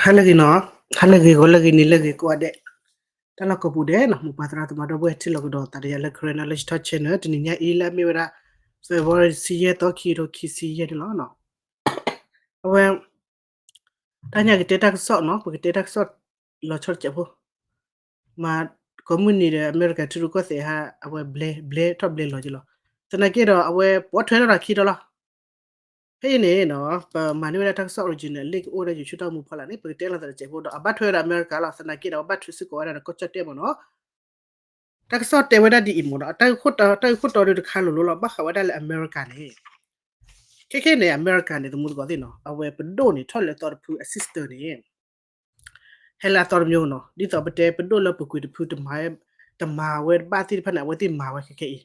ဟါလၢဂ့ၤနီၤ, ဟါလၢဂ့ၤ ဂီၤလၢဂ့ၤ နံၤလၢဂ့ၤ ကိးဂၤဒဲး, တၢ်လီၢ်ကိးပူၤဒဲးနီၤ, မိၢ်ပၢ်သရၣ်သမါဒီပုၢ်ဝဲၢ်ထံလီၢ်ကဒီးသးဒီးယၤလၢ Karen Knowledge Talk Channel တနံၤညါအံၤလၢအမ့ၢ်ဝဲဒၣ် February တဆံယဲၢ်သီ ခံကထိခံဆံယဲၢ်န့ၣ်လီၤ. အဝဲ တၢ်ညါကတဲတၢ်ကစီၣ်နီၤ, ပကတဲတၢ်ကစီၣ်လီၤဆီတစဲးဖိ, မၤ ကိးမုၢ်နံၤဒီး အမဲရကၤထံရူၢ်ကီၢ်သဲးဟး အဝဲဘျဲ ဘျဲထီၣ်ဘျဲလီၤက့ၤလီၤ. သနာ်က့ဒီး အဝဲပိာ်ထွဲထီၣ်ဒီးခံတီၤလီၤ. ဖဲအံၤန့ၣ်နီၤ ပမၤန့ၢ်ဝဲဒၣ်တၢ်ကစီၣ် original လံာ်ကအိၣ်ဝဲဒၣ် YouTube တၢ်မူဖီလာ်န့ၣ် ပကတဲလီၤသးတစဲးဖိဒီး အဘၣ်ထွဲဝဲဒီးအမဲရကၤလီၤ. သနာ်က့ဒီး အဘၣ်ထုးစ့ၢ်ကီးဝဲဒၣ်ဒီးကီၢ်ကၠီၣ်တဲၣ်မ့ၢ်နီၤ. တၢ်ကစီၣ်တဲဝဲဒၣ်ဒ်အံၤမ့ၢ်နီၤ, တၢ်ဂ့ၢ်ခိၣ်တီ တၢ်ဂ့ၢ်ခိၣ်တီဒုးတခါလိၤလိၤလီၤ. ဘၣ်ဃးဝဲဒၣ်လၢအမဲရကၤန့ၣ် ခဲခဲန့ၣ် အမဲရကၤန့ၣ် သမူသကိးသ့ၣ်နီၤ အဝဲပဒိၣ်န့ၣ် ထီၣ်လၢအသီတဖုအ sister န့ၣ် ဟဲလၢအသီတမျိုးနီၤ, ဒ်သိးပတဲပဒိၣ်လၢအပူၤကွံာ်တဖုတမၤဝဲ, တမၤဝဲဘၣ်သ့ၣ်တဖၣ်န့ၣ် အဝဲသ့ၣ်မၤဝဲခဲခဲအံ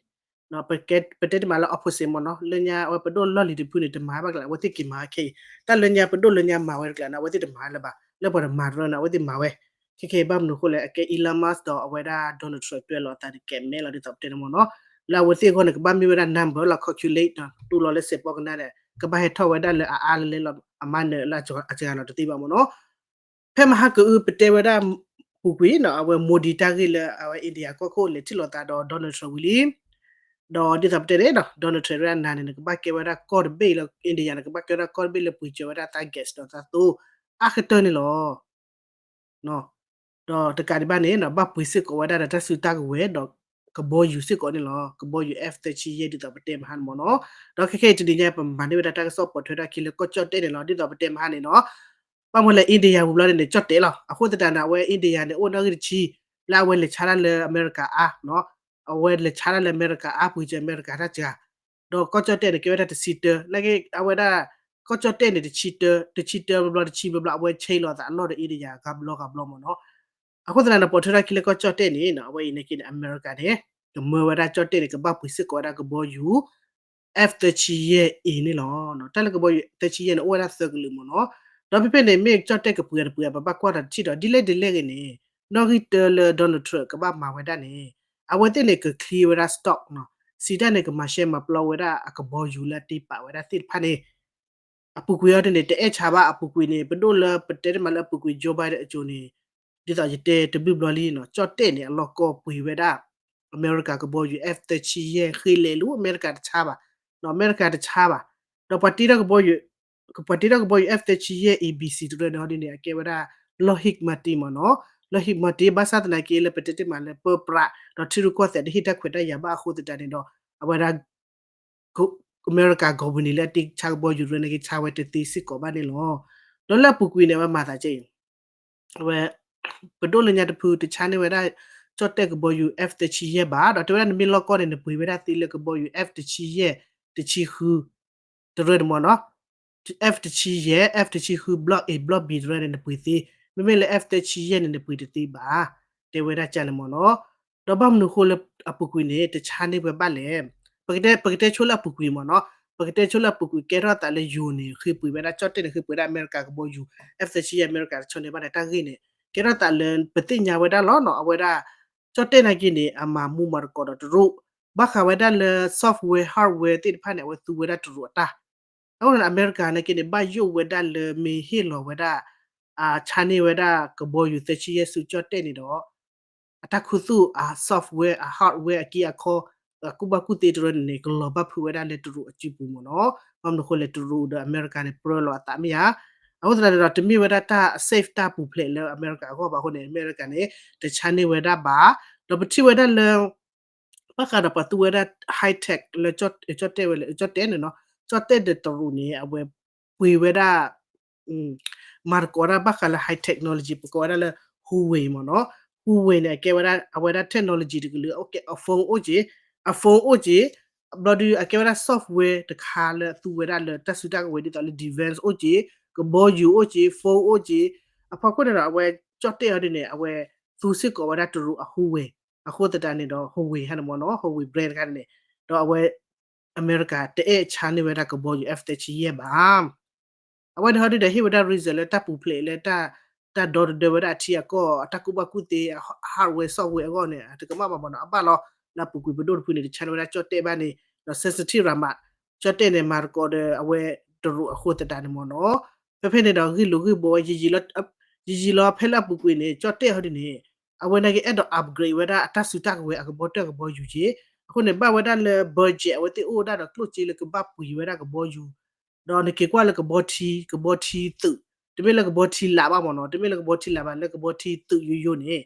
ၤ. ပတဲတမံၤလၢ opposite မ့ၢ်နီၤ, လၢညါအဝဲပဒိၣ်လီၢ်လံၤတဖုန့ၣ် တမၤဘၣ်ကလၢ အဝဲသ့ၣ်က့ၤမၤဝဲခဲအံၤ, တၢ်လၢညါပဒိၣ်လၢညါမၤဝဲတကျါန့ၣ် အဝဲသ့ၣ်တမၤလၢၤဘၣ်, လၢပှၤတမၤတရၢန့ၣ် အဝဲသ့ၣ်မၤဝဲ. ခဲခဲအံၤဘၣ်မနုၤအဃိလဲၣ်, အကဲ Elon Musk ဒီးအဝဲဒၣ် Donald Trump တွဲလီၤအသးန့ၣ် ကဲမဲလီၤဒ်သိးပတဲန့ၣ်မ့ၢ်နီၤ, လၢအဝဲသ့ၣ်အဂီၢ်န့ၣ် ကဘၣ်မ့ၢ်ဝဲဒၣ် number လီၤ calculate ဒီး တူၢ်လီၤလၢစဲးပီကနါဒီး ကဘၣ်ဟဲထီၣ်ဝဲဒၣ်လၢအအါလၢလဲလီၤ အမါနၢၤလၢအစှၤလီၤတသ့ဘၣ်မ့ၢ်နီၤ. ဖဲမဟါကအုပတဲဝဲဒၣ်ပူၤကွံာ်နီၤ, အဝဲ Modi တၢ်ဂ့ၢ်လၢအဝဲ India ကီၢ်ခိၣ်လဲၤထံၣ်လိာ်သးဒီး Donald Trump ဝံၤလံ, ဒီးဒ်သိးပတဲန့ၣ်ဒီး Donald Trump ဝဲဒၣ်နၤန့ၣ် နကဘၣ်ကဲဝဲဒၣ်ကီၢ်တဘ့ၣ်လၢ India န့ၣ် ကဘၣ်ကဲဝဲဒၣ်ကီၢ်တဘ့ၣ်လၢပှ့ၤစၢၤဝဲဒၣ်သး gas ဒီးသးသိအါကတၢၢ်န့ၣ်လီၤ. ဒီးတကးဒံးဘၣ်န့ၣ်နီၤ ဘၣ်ပှ့ၤစ့ၢ်ကီးဝဲဒၣ်ဒီးတၢ်စုတၢ်ကဝဲၤဒီးကဘီယူၤစ့ၢ်ကီးန့ၣ်လီၤ. ကဘီယူၤ F thirty-three ဒ်သိးပတဲမဟါန့ၣ်မ့ၢ်နီၤ. ဒီးခဲခဲအံၤတနံၤညါ ပမၤန့ၢ်ဝဲဒၣ်တၢ်ကစီၣ်ပိာ်ထွဲဒၣ်ခံလၢကီၢ်ကၠီၣ်တဲၣ်န့ၣ်လီၤ. ဒ်သိးပတဲမဟါန့ၣ်နီၤ ဘၣ်မနုၤလဲၣ် India ဝံၤဘျီန့ၣ်န့ၣ် ကၠီၣ်တဲၣ်လီၤ. အဃိသတးန့ၣ် အဝဲ India န့ၣ် အိၣ်နီၣ်ဂံၢ်တဆံ လၢအဝဲလဲၤဆါတၢ်လၢအမဲရကၤအါနီၤ, အဝဲလဲၤဆါတၢ်လၢအမဲရကၤအါ ပှ့ၤစၢၤအမဲရကၤတၢ်စှၤ ဒီးကီၢ်ကၠီၣ်တဲၣ်န့ၣ် ကဲဝဲဒၣ်တဆံတၢ, နာ်က့ အဝဲဒၣ် ကီၢ်ကၠီၣ်တဲၣ်န့ၣ် တဆံတၢ တဆံတၢဘျီဘျီ တဆံဘျီဘျီ အဝဲဆဲးလီၤသးအလီၢ်ဒီး India ဂၤဘျီဂၤဘျီမ့ၢ်နီၤ. အဃိသတးန့ၣ် ပိာ်ထွဲဒၣ်ခံလၢကီၢ်ကၠီၣ်တဲၣ်န့ၣ်နီၤ အဝဲအံၤနာ်က့န့ၣ် အမဲရကၤန့ၣ် ကမၢဝဲဒၣ်ကၠီၣ်တဲၣ်န့ၣ် ကဘၣ်ပှ့ၤစ့ၢ်ကီးဝဲဒၣ်ကဘီယူၤ F thirty-three A န့ၣ်လီၤ. တၢ်လၢကဘီယူၤ thirty-three A န့ၣ် အိၣ်ဝဲဒၣ်သၢကလုာ်မ့ၢ်နီၤ. ဒီးဖဲဖဲန့ၣ် မ့ၢ်ကၠီၣ်တဲၣ်ကပှ့ၤတပှ့ၤ ပဘၣ်ကွၢ်တထံၣ်ဒီး ဒ်လဲၣ်ဒ်လဲၣ်ဂ့ၤန့ၣ် နီၣ်ဂံၢ်တၢလၢ Donald Trump ကဘၣ်မၤဝဲဒၣ်န့ၣ် အဝဲသ့ၣ်န့ၣ် က clear ဝဲဒၣ် stock နီၤ, စံးတၢ်န့ၣ် ကမၤရှဲမၤပျီဝဲဒၣ်အကဘီယူၤလၢအတ့ပာ်ဝဲဒၣ်သ့ၣ်တဖၣ်န့ၣ် အပူၤကွံာ်အီၤဒ်န့ၣ် တအဲၣ်ဆါဘၣ်. အပူၤကွံာ်န့ၣ် ပဒိၣ်လၢပတဲတမံၤလၢအပူၤကွံာ် Joe Biden အစိၤန့ၣ် ဒ်သိးယတဲတဘျုးဘျီလံနီၤ ကၠီၣ်တဲၣ်န့ၣ် အလီၢ်ကီၢ်ပှ့ၤဝဲဒၣ် အမဲရကၤကဘီယူၤ F thirty-three A ဃ့လဲၤလူၤ အမဲရကၤတဆါဘၣ်, အမဲရကၤတဆါဘၣ်. ဒီးပှၤတ့ထီၣ်ကဘီယူၤ ပှၤတ့ထီၣ်ကဘီယူၤ F thirty-three A A B C တရၢန့ၣ်အီၤဒ်န့ၣ် အကဲဝဲဒၣ် Lockheed Martin မ့ၢ်နီၤ, Lockheed Martin ဘၣ်ဆၣ်သနာ်က့လၢပတဲတမံၤလၢပၢပြး ဒီးထံရူၢ်ကီၢ်သဲးတဟ့ၣ်တၢ်ခွဲးတၢ်ယာ်ဘၣ်အဃိသတးန့ၣ်ဒီး အဝဲဒၣ် အမဲရကၤ company လၢအတ့ဆါကဘီယူၤတရၢန့ၣ်က့ ဆါဝဲတသ့စ့ၢ်ကီးဘၣ်န့ၣ်လီၤ. ဒီးလၢအပူၤကွံာ်န့ၣ် အဝဲမၤသးကဲအံၤ အဝဲ ပဒိၣ်လၢညါတဖုတဆါန့ၢ်ဝဲဒၣ် ကၠီၣ်တဲၣ်ကဘီယူၤ F thirty-three A ဘၣ်, ဒီးတဲဝဲဒၣ်နမ့ၢ်လီၢ်ကီၢ်န့ၣ် နပှ့ၤဝဲဒၣ်သ့လၢကဘီယူၤ F thirty-three A တဆံဃု တရၢန့ၣ်မ့ၢ်နီၤ, F thirty-three A, F thirty-three A Block A Block B တရၢန့ၣ် နပှ့ၤသ့, မ့မ့ၢ်လၢ F thirty-three A န့ၣ် နပှ့ၤတသ့ဘၣ်, တဲဝဲဒၣ်ကၢ်န့ၣ်မ့ၢ်နီၤ. ဒီးဘၣ်မနုၤအဃိလၢအပူၤကွံာ်န့ၣ် တဆါန့ၢ်ဝဲဘၣ်လဲၣ်. ပကတဲ ပကတဲဆိလၢအပူၤကွံာ်မ့ၢ်နီၤ, ပကတဲဆိလၢအပူၤကွံာ်ကဲထီၣ်သးလၢယိၤန့ၣ် ဃ့ပှ့ၤဝဲဒၣ်ကၠီၣ်တဲၣ်န့ၣ် ဃ့ပှ့ၤဝဲဒၣ်အမဲရကၤကဘီယူၤ F thirty-three A အမဲရကၤတဆီန့ၣ်ဘၣ်န့ၣ် တၢ်ဂ့ၢ်န့ၣ် ကဲထီၣ်သးလၢပသ့ၣ်ညါဝဲဒၣ်လီၤနီၤ, အဝဲဒၣ် ကၠီၣ်တဲၣ်နာ်က့န့ၣ် အမၤမူမၤသကိးဒီးတရူး, ဘၣ်ဃးဝဲဒၣ်လၢ software hardware သ့ၣ်တဖၣ်န့ၣ် အဝဲသူဝဲဒၣ်တရူးအတၢ်. အဃိန့ၣ် အမဲရကၤနာ်က့န့ၣ် ဘၣ်ယိၣ်ဝဲဒၣ်လၢမ့ၢ်ဟ့ၣ်လီၤဝဲဒၣ် ဆါန့ၢ်ဝဲဒၣ်ကဘီယူၤသၢဆံယဲၢ်ဆူကၠီၣ်တဲၣ်န့ၣ်ဒီး အတၢ်ခူသူၣ်အ software အ hardware အက့အခီ အကူၣ်ဘၣ်ကူၣ်သ့တရၢန့ၣ်န့ၣ် ကလီၤဘၣ်ဖုးဝဲဒၣ်လၢတရူးအစုပူၤမ့ၢ်နီၤ. ဘၣ်မနုၤအဃိလဲၣ် တရူးဒီးအမဲရကၤန့ၣ် ပြၢလီၤအသးမ့ၢ်ဧါ. အဃိသတးန့ၣ်ဒီး တမ့ၢ်ဝဲဒၣ်တၢ် safe တၢ်ပူၤဖျဲးလၢအမဲရကၤအဂီၢ်ဘၣ်အဃိန့ၣ် အမဲရကၤန့ၣ် တဆါန့ၢ်ဝဲဒၣ်ဘၣ်. ဒီးပထံၣ်ဝဲဒၣ်လၢ ဘၣ်ဃးဒီးပှၤသူဝဲဒၣ် high tech လၢကၠီၣ်တဲၣ်ဝဲလၢကၠီၣ်တဲၣ်န့ၣ်နီၤ, ကၠီၣ်တဲၣ်ဒီးတရူးန့ၣ် အဝဲပှ့ၤဝဲဒၣ် မၤသကိးတၢ်ဘၣ်ဃးလၢ high technology ပကိးဝဲဒၣ်လၢ Huawei မ့ၢ်နီၤ. Huawei န့ၣ် အကဲဝဲဒၣ်အဝဲဒၣ် technology တကလုာ် အ phone အိၣ်က့ၤ, အ phone အိၣ်က့ၤ, ဘျီဒုးအကဲဝဲဒၣ် software တခါလၢအသူဝဲဒၣ်လၢတၢ်စုတၢ်ကဝဲၤဒ်သိးလၢ defense အိၣ်က့ၤ, ကဘီယူၤအိၣ်က့ၤ, phone အိၣ်က့ၤ, အဖီခိၣ်န့ၣ်ဒီး အဝဲကၠီၣ်တဲၣ်အီၤဒ်န့ၣ် အဝဲသူစ့ၢ်ကီးဝဲဒၣ်တရူးအ Huawei အဃိသတးန့ၣ်ဒီး Huawei ဟဲန့ၣ်မ့ၢ်နီၤ Huawei brand တခါန့ၣ် ဒီးအဝဲ အမဲရကၤတအဲၣ်ဆါန့ၢ်ဝဲဒၣ်ကဘီယူၤ F သၢဆံယဲၢ်ဘၣ်. အဝဲန့ၣ်ဟီဒုဒီးဟ့ၣ်ဝဲဒၣ် reason လၢတၢ်ပူၤဖျဲးလၢ တၢ်ဒီသဒၢဝဲဒၣ်အထံအကီၢ် အတၢ်ကူၣ်ဘၣ်ကူၣ်သ့ hardware software အဂီၢ်န့ၣ် တကမၣ်ဘၣ်မ့ၢ်နီၤ အဘၣ်လီၤ လၢအပူၤကွံာ်ပဒိၣ်တဖုန့ၣ် တဆါန့ၢ်ဝဲဒၣ်ကၠီၣ်တဲၣ်ဘၣ်န့ၣ် ဒီး sensitive ရၤမး ကၠီၣ်တဲၣ်န့ၣ် မၤသကိးဒီးအဝဲတရူးအဃိသတးန့ၣ်မ့ၢ်နီၤ ဖဲဖဲန့ၣ်ဒီးဂ့ၢ်လိာ်ဂ့ၢ်ဘှီဝဲ ယံာ်ယံာ်လီၤဖဲလၢအပူၤကွံာ်န့ၣ် ကၠီၣ်တဲၣ်ဟီဒုန့ၣ် အဝဲနာ်က့အဲၣ်ဒိး upgrade ဝဲဒၣ်အတၢ်စုတၢ်ကဝဲၤအကဘီတၢၢ်ကဘီယူၤက့ၤ အဃိန့ၣ် ဘၣ်ဝဲဒၣ်လၢ budget အဝဲသ့ၣ်အိၣ်ဝဲဒၣ်ဒီးကျိၣ်စ့လၢကဘၣ်ပှ့ၤဝဲဒၣ်ကဘီယူၤ ဒီးနက့ၤကွၢ်လၢကဘီထံ ကဘီထံသုး တမ့ၢ်လၢကဘီထံလာ်ဘၣ်မ့ၢ်နီၤ တမ့ၢ်လၢကဘီထံလာ်ဘၣ် လၢကဘီထံသုးယိယိန့ၣ်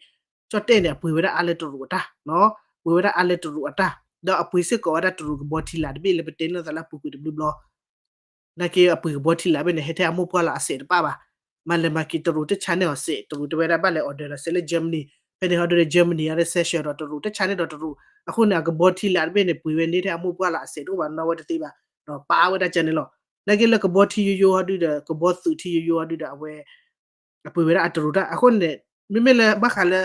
ကၠီၣ်တဲၣ်န့ၣ် အပှ့ၤဝဲဒၣ်အါလၢတရူးအတၢ် ပှ့ၤဝဲဒၣ်အါလၢတရူးအတၢ် ဒီးအပှ့ၤစ့ၢ်ကီးဝဲဒၣ်တရူးကဘီထံလာ်တဘ့ၣ်လၢပတဲနီၢ်သးလၢအပူၤကွံာ်တဘျုးဘျီ နာ်က့အပှ့ၤကဘီထံလာ်ဘ့ၣ်န့ၣ် ဟဲထဲအမိၢ်ပှၢ်လီၤအစဲးတပၣ်ဘၣ်. မၤလဲၤမၤက့ၤတရူးတဆါန့ၢ်အီၤစဲး တရူးတဲဝဲဒၣ်ဘၣ်လဲၤ order ဒီးစဲးလၢ Germany ဖဲန့ၣ်ဟီဒုဒီး Germany အရၢ sanction ဒီးတရူးတဆါန့ၢ်ဒီးတရူး အဃိန့ၣ် အကဘီထံလာ်တဘ့ၣ်န့ၣ် ပှ့ၤဝဲန့ၢ်ထဲအမိၢ်ပှၢ်လီၤအစဲးတအိၣ်ဘၣ်နီဝဲတသ့ဘၣ် ဒီးပာ်ဝဲဒၣ်ကန့ၣ်လီၤ. နာ်က့လၢကဘီထံယိယိဟီဒုဒီး ကဘီသုးထံယိယိဟီဒုဒီးအဝဲ အပှ့ၤဝဲဒၣ်အတရူးတၢ် အဃိန့ၣ် မ့မ့ၢ်လၢဘၣ်ဃးလၢ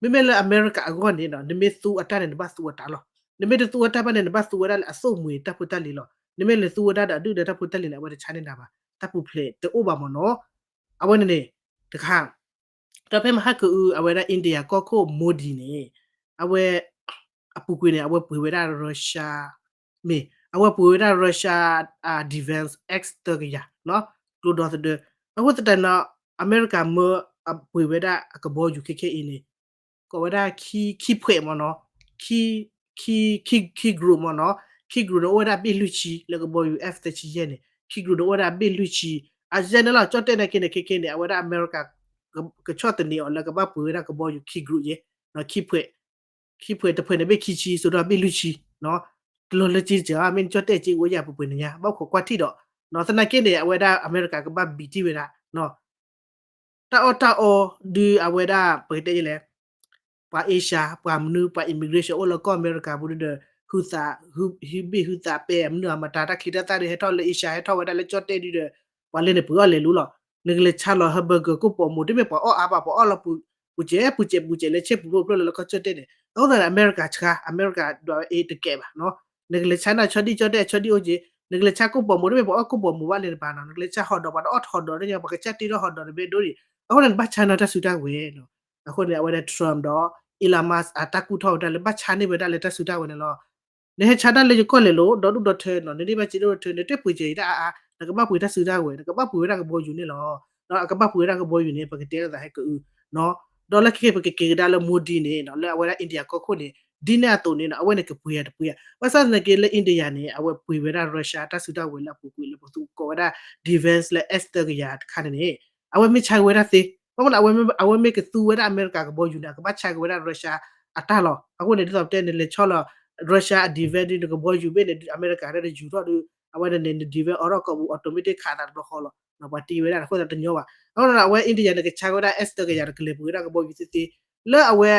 မ့မ့ၢ်လၢအမဲရကၤအဂီၢ်န့ၣ်ဒီး နမ့ၢ်သူအတၢ်န့ၣ် နဘၣ်သူအတၢ်လီၤ. နမ့ၢ်တသူအတၢ်ဘၣ်န့ၣ် နဘၣ်သူဝဲဒၣ်လၢအသိၣ်မှံၤတၢ်ဖိတၢ်လံၤလီၤ. နမ့ၢ်လဲၤသူဝဲဒၣ်ဒီးအဒုၣ်ဒီးတၢ်ဖိတၢ်လံၤန့ၣ် အဝဲတဆါန့ၢ်နၤဘၣ်. တၢ်ပူၤဖျဲးတအိၣ်ဘၣ်မ့ၢ်နီၤ. အဝဲန့ၣ်န့ၣ် တခါ ဒီးဖဲမဟါကအု အဝဲဒၣ် India ကီၢ်ခိၣ် Modi န့ၣ် အဝဲ အပူၤကွံာ်န့ၣ် အဝဲပှ့ၤဝဲဒၣ် Russia မ့ၢ် အဝဲပှ့ၤဝဲဒၣ် Russia defense F သၢကယၤ ကျိဒီသဒၢ အဃိသတးန့ၣ် အမဲရကၤမၢအပှ့ၤဝဲဒၣ်အကဘီယူၤခဲခဲအံၤန့ၣ် ကိးဝဲဒၣ်ခံဖှဲးမ့ၢ်နီၤ ခံ group မ့ၢ်နီၤ ခံ group န့ၣ်အိၣ်ဝဲဒၣ်ဘ့ၣ်လွံၢ်ဆံ လၢကဘီယူၤ F သၢဆံယဲၢ်န့ၣ် ခံ group န့ၣ်အိၣ်ဝဲဒၣ်ဘ့ၣ်လွံၢ်ဆံ အယဲၢ်န့ၣ်လီၤ ကၠီၣ်တဲၣ်နာ်က့န့ၣ် ခဲခဲန့ၣ် အဝဲဒၣ်အမဲရကၤ ကဆီၣ်သနံးအီၤလၢကဘၣ်ပှ့ၤဝဲဒၣ်ကဘီယူၤခံ group ယဲၢ် ခံဖှဲး ခံဖှဲးတဖှဲးန့ၣ်ဘ့ၣ်ခံဆံ စိၤဒီးဘ့ၣ်လွံၢ်ဆံ တလီၤလၢက့တစဲး မ့ၢ်ကၠီၣ်တဲၣ်က့အိၣ်ယၤပှဲၤပှဲၤန့ၣ်ညါ ဘၣ်ခိးကွၢ်ထံၣ်ဒီး သနာ်က့န့ၣ် အဝဲဒၣ်အမဲရကၤကဘၣ်ဘံးတံၢ်ဝဲဒၣ် တၢ်အီၣ်တၢ်အီဒုးအဝဲဒၣ် ပကတဲလဲၣ် ပှၤ Asia ပှၤမနုၤ ပှၤ immigration အိၣ်လၢကီၢ်အမဲရကၤပူၤဒုဒီး ဟုသး ဟုဘ့ၣ်ဟုသးပဲ မနုၤအမတၤတၢ်ချံတၢ်သၣ်ဒုး ဟဲထီၣ်လၢ Asia ဟဲထီၣ်ဝဲဒၣ်လၢကၠီၣ်တဲၣ်ဒုဒီး ပှၤလဲၤန့ၣ်ပှ့ၤအီၣ်လဲၤလူလီၤ. နကလဲၤဆါလီၤ hamburger ကိၣ်ပိာ်မူ တမ့ၢ်ပှၤအီၣ်အါဘၣ် ပှၤအီၣ်လီၤပူၤ ပူၤစဲး ပူၤစဲး ပူၤစဲး လၢဆ့ပူၤဖျိဖျိလၢလၢကီၢ်ကၠီၣ်တဲၣ်န့ၣ် အဃိသတးန့ၣ် အမဲရကၤဆါ အမဲရကၤဒွးဝဲအ့တကဲးဘၣ် နကလဲၤဆါန့ၣ်ဆီဒံၣ်ကၠီၣ်တဲၣ်ဆီဒံၣ်အိၣ်က့ နကလဲၤဆါကိၣ်ပိာ်မူ တမ့ၢ်ပှၤအီၣ်ကိၣ်ပိာ်မူဘၣ်လဲၤတပၤနီၤ နကလဲၤဆါ hot dog ပှၤတအီၣ် hot dog တညီ ပှၤကစၢ်တ့ထီၣ် hot dog တဘ့ၣ်ဒိၣ်ဒံး အဃိန့ၣ် နဘၣ်ဆါန့ၢ်တၢ်စုတၢ်ကဝဲၤနီၤ အဃိန့ၣ် အဝဲဒၣ် Trump ဒီး Elon Musk အတၢ်ကူၣ်ထီၣ်ဝဲဒၣ်လၢဘၣ်ဆါန့ၢ်ဝဲဒၣ်လၢတၢ်စုတၢ်ကဝဲၤန့ၣ်လီၤ. နဟဲဆါတၢ်လၢယကီၢ်လဲၤလိၤ ဒီဒူၣ်ဒီထၢနီၤ နန့ၢ်ဘၣ်စ့ဒိၣ်ထၢ နတပှ့ၤစဲးအံၤတၢ်အါအါ နကဘၣ်ပှ့ၤတၢ်စုတၢ်ကဝဲၤ နကဘၣ်ပှ့ၤဝဲဒၣ်ကဘီယူၤန့ၣ်လီၤ. ဒီးအကဘၣ်ပှ့ၤဝဲဒၣ်ကဘီယူၤန့ၣ် ပကတဲလိာ်သးဟဲကအု ဒီးလၢခဲက့ၤပကက့ၤကဒါလၢ Modi န့ၣ် လၢအဝဲဒၣ် India ကီၢ်ခိၣ်န့ၣ် ဒ်န့ၣ်အသိးန့ၣ် အဝဲန့ၣ်ကပှ့ၤယၤတပှ့ၤယၤ ဘၣ်ဆၣ်သနာ်က့လၢ India န့ၣ် အဝဲပှ့ၤဝဲဒၣ် Russia တၢ်စုတၢ်ကဝဲၤလၢအပူၤကွံာ်လၢပသူကိးဝဲဒၣ် defense လၢ F သၢကယၤတခါန့ၣ်န့ၣ် အဝဲမ့ၢ်ဆါက့ၤဝဲဒၣ်သ့ ဘၣ်မနုၤ အဝဲမ့ၢ်ကသူဝဲဒၣ်အမဲရကၤကဘီယူၤန့ၣ် အကဘၣ်ဆါက့ၤဝဲဒၣ် Russia အတၢ်လီၤ. အဃိန့ၣ် ဒ်သိးပတဲန့ၣ် လဲၤဆီလီၤ Russia အ defense ဒ်နကဘီယူၤဘ့ၣ်န့ၣ် အမဲရကၤဒ်ယူၤထီၣ်ဒီး အဝဲန့ၣ်န့ၣ် န defense အိးထီၣ်ကိာ်ပူၤ automatic ခးသးတဘျီဃီလီၤ. ပှၤတ့ဝဲဒၣ်အဃိသတးတညီဘၣ်. အဃိန့ၣ် အဝဲ India န့ၣ် ကဆါက့ၤဝဲဒၣ် F သၢကယၤဒီးကလဲၤပှ့ၤဝဲဒၣ်ကဘီယူၤသ့သ့ လၢအဝဲ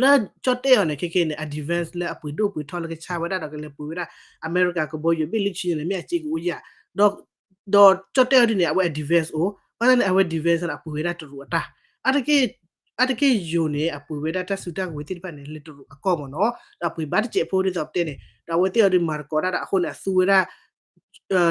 လၢကၠီၣ်တဲၣ်အီၤန့ၣ် ခဲက့ၤန့ၣ် အ defense လၢအပှ့ၤဒိၣ်ပှ့ၤထီလၢကဆါဝဲဒၣ်ဒီးကလဲၤပှ့ၤဝဲဒၣ် အမဲရကၤကဘီယူၤဘ့ၣ်လွံၢ်ဆံန့ၣ် မ့ၢ်အစ့ကအိၣ်ယၤ ဒီး ဒီးကၠီၣ်တဲၣ်အီၤဒ်န့ၣ် အဝဲအ defense အိၣ် ဘၣ်ဆၣ်န့ၣ် အဝဲ defense န့ၣ် အပှ့ၤဝဲဒၣ်တရူးအတၢ် အါတက့ၢ်ယိၤန့ၣ် အပှ့ၤဝဲဒၣ်တၢ်စုတၢ်ကဝဲၤသ့ၣ်တဖၣ်န့ၣ် လၢတရူးအကီၢ်မ့ၢ်နီၤ ဒီးအပှ့ၤဘၣ်တစဲးဖိဒ်သိးပတဲန့ၣ် ဒီးအဝဲသ့ၣ်အီၤဒ်မၤသကိးတၢ်ဒီးအဃိန့ၣ် အသူဝဲဒၣ်